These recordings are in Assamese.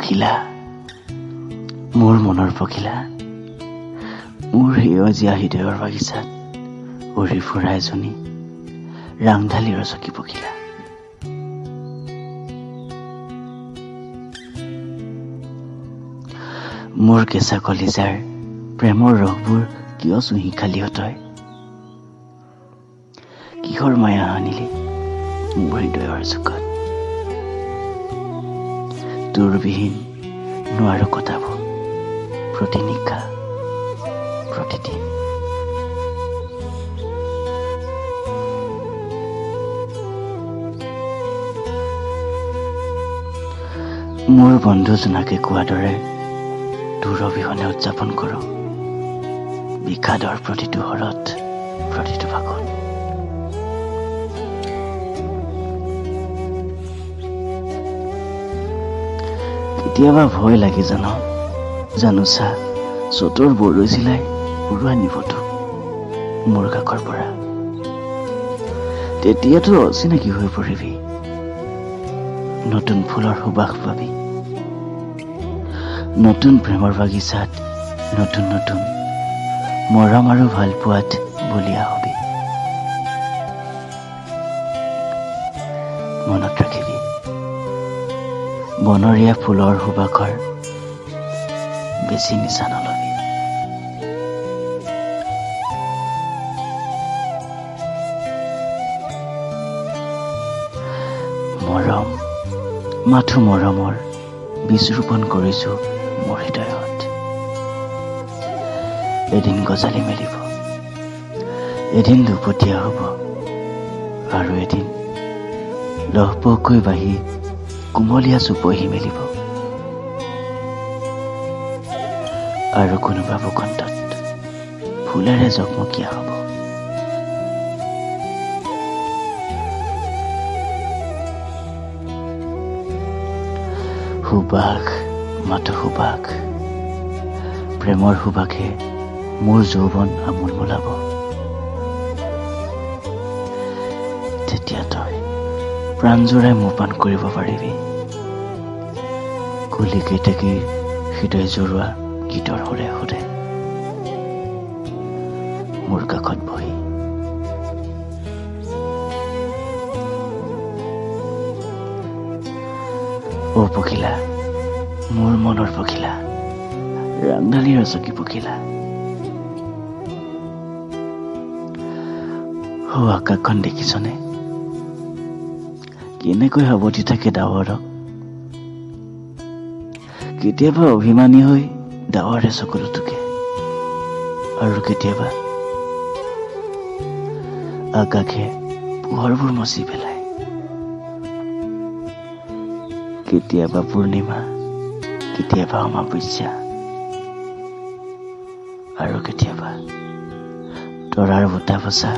পখিলা, মোৰ মনৰ পখিলা, মোৰ সেউজীয়া হৃদয়ৰ বাগিচাত উৰি ফুৰা এজনী ৰাংঢালি ৰচকী পখিলা। মোৰ কেঁচা কলিজাৰ প্ৰেমৰ ৰসবোৰ কিয় চুহি খালি তই? কিহৰ মায়া আনিলি মোৰ হৃদয়ৰ চুকত? তোৰবিহীন নোৱাৰো কটাব প্ৰতি নিশা প্ৰতিদিন। মোৰ বন্ধু জোনাকে কোৱাৰ দৰে তোৰ অবিহনে উদযাপন কৰোঁ বিষাদৰ প্ৰতিটো শৰত, প্ৰতিটো ফাগুন। কেতিয়াবা ভয় লাগে জান, জানোচা চ'তৰ বৰৈচিলাই উৰুৱাই নিব তোক মোৰ কাষৰ পৰা। তেতিয়াতো অচিনাকি হৈ পৰিবি, নতুন ফুলৰ সুবাস পাবি, নতুন প্ৰেমৰ বাগিচাত নতুন নতুন মৰম আৰু ভালপোৱাত বলিয়া হবি। মনত ৰাখিবি, বনৰীয়া ফুলৰ সুবাসৰ বেছি নিচা নলবি। মৰম, মাথো মৰমৰ বীজ ৰোপণ কৰিছো মোৰ হৃদয়ত। এদিন গজালি মেলিব, এদিন দুপতীয়া হ'ব, আৰু এদিন লহপহকৈ বাঢ়ি কুমলীয়া চুপহি মেলিব, আৰু কোনোবা বসন্তত ফুলেৰে জকমকীয়া হ'ব। সুবাস, মাথো সুবাস, প্ৰেমৰ সুবাসে মোৰ যৌৱন আমোল মোলাব। তেতিয়া তই প্ৰাণজোৰাই মোহপান কৰিব পাৰিবি কুলি কেতেকীৰ হৃদয় জোৰোৱা গীতৰ সুৰে সুৰে মোৰ কাষত বহি। অ পখিলা, মোৰ মনৰ পখিলা, ৰাংঢালি ৰচকী পখিলা, সৌ আকাশখন দেখিছনে কেনেকৈ সাৱটি থাকে ডাৱৰক? কেতিয়াবা অভিমানী হৈ ডাৱৰে চকুলো টোকে, আৰু কেতিয়াবা আকাশে পোহৰবোৰ মচি পেলায়। কেতিয়াবা পূৰ্ণিমা, কেতিয়াবা অমাৱস্যা, আৰু কেতিয়াবা তৰাৰ বুটা বচা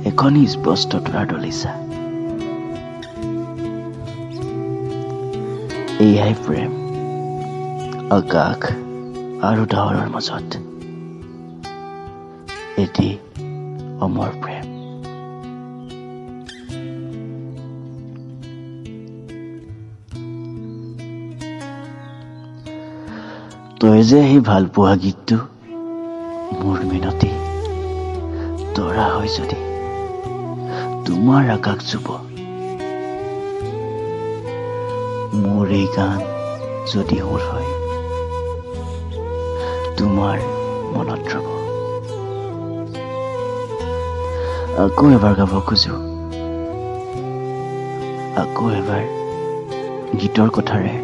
এখনি স্পষ্ট তৰাৰ দলিচা। এয়াই প্ৰেম, আকাশ আৰু ডাৱৰৰ মাজত এটি অমৰ প্ৰেম। তই যে সেই ভাল পোৱা গীতটো মোৰ মিনতি, তৰা হৈ যদি তোমাৰ আকাশ চুব, মোৰ এই গান যদি সুৰ হয় তোমাৰ মনত ৰব। আকৌ এবাৰ গাব খোজো, আকৌ এবাৰ গীতৰ কথাৰে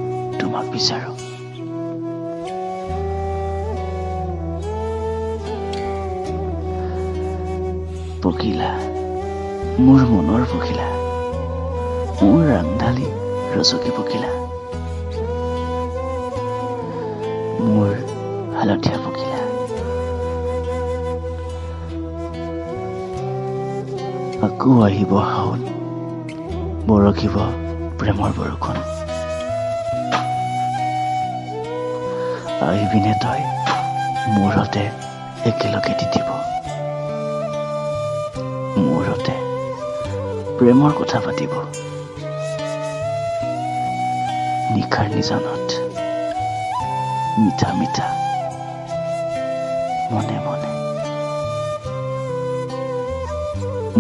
তোমাক বিচাৰো। পখিলা, মোৰ মনৰ পখিলা, মোৰ ৰাংঢালি ৰচকী পখিলা, মোৰ হালধীয়া পখিলা। আকৌ আহিব শাওণ, বৰষিব প্ৰেমৰ বৰষুণ। আহিবিনে তই মোৰ সতে একেলগে তিতিব, মোৰ সতে প্ৰেমৰ কথা পাতিব নিশাৰ নিজানত। মিঠা মিঠা মনে মনে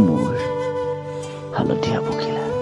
মোৰ হালধীয়া পখিলা।